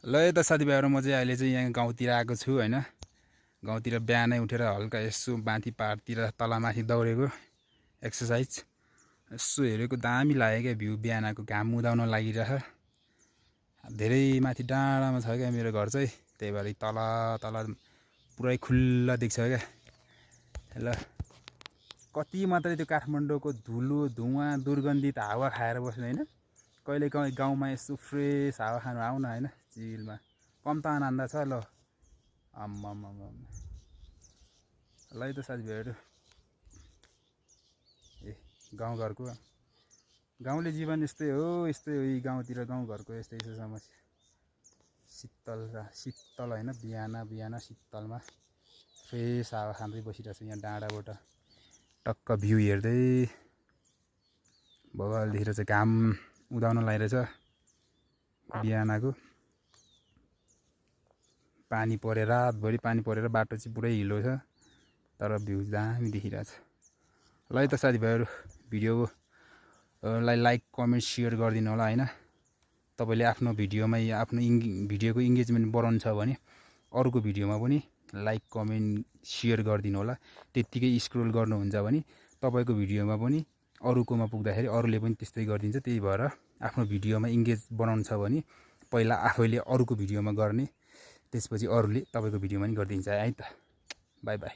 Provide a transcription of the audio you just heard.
ल है त साथीभाइहरू, म चाहिँ अहिले चाहिँ यहाँ गाउँतिर आएको छु हैन। गाउँतिर बिहानै उठेर हल्का यसो माथि पाहाडतिर तलमाथि दौडेको एक्सर्साइज यसो हेरेको दामी लाग्यो क्या भ्यू। बिहानको घाम उदाउन लागिरहेछ। धेरै माथि डाँडामा छ क्या मेरो घर चाहिँ, त्यही भएर तल तल पुरै खुल्ला देख्छ क्या। ल कति मात्रै त्यो काठमाडौँको धुलो धुवाँ दुर्गन्धित हावा खाएर बस्नु हैन। कहिले कहीँ गाउँमा यसो फ्रेस हावा खानु आउन हैन, चिलमा कम त आनन्द छ। ल आम्मामामा ल है त साथीभाइहरू, गाउँघरको गाउँले जीवन यस्तै हो यी गाउँतिर गाउँघरको यस्तै छ समस्या। शीतल हैन, बिहान शीतलमा फ्रेस हावा खाँदै बसिरहेको छु यहाँ डाँडाबाट टक्क भ्यू हेर्दै। बगलदेखि चाहिँ घाम उदाउन लागिरहेछ बिहानको। पानी परेर रातभरि पानी परेर बाटो चाहिँ पुरै हिलो छ, तर भ्यू दामी देखिरहेछ। ल है त साथीभाइहरू, भिडियोलाई लाइक कमेन्ट सेयर गरिदिनु होला हैन। तपाईँले आफ्नो भिडियोमा आफ्नो भिडियोको इङ्गेजमेन्ट बढाउनु छ भने अरूको भिडियोमा पनि लाइक कमेन्ट सेयर गरिदिनु होला। त्यत्तिकै स्क्रोल गर्नुहुन्छ भने तपाईँको भिडियोमा पनि अरूकोमा पुग्दाखेरि अरूले पनि त्यस्तै गरिदिन्छ। त्यही भएर आफ्नो भिडियोमा इङ्गेज बनाउनु छ भने पहिला आफैले अरूको भिडियोमा गर्ने, त्यसपछि अरूले तपाईँको भिडियोमा पनि गरिदिन्छ है त। By by.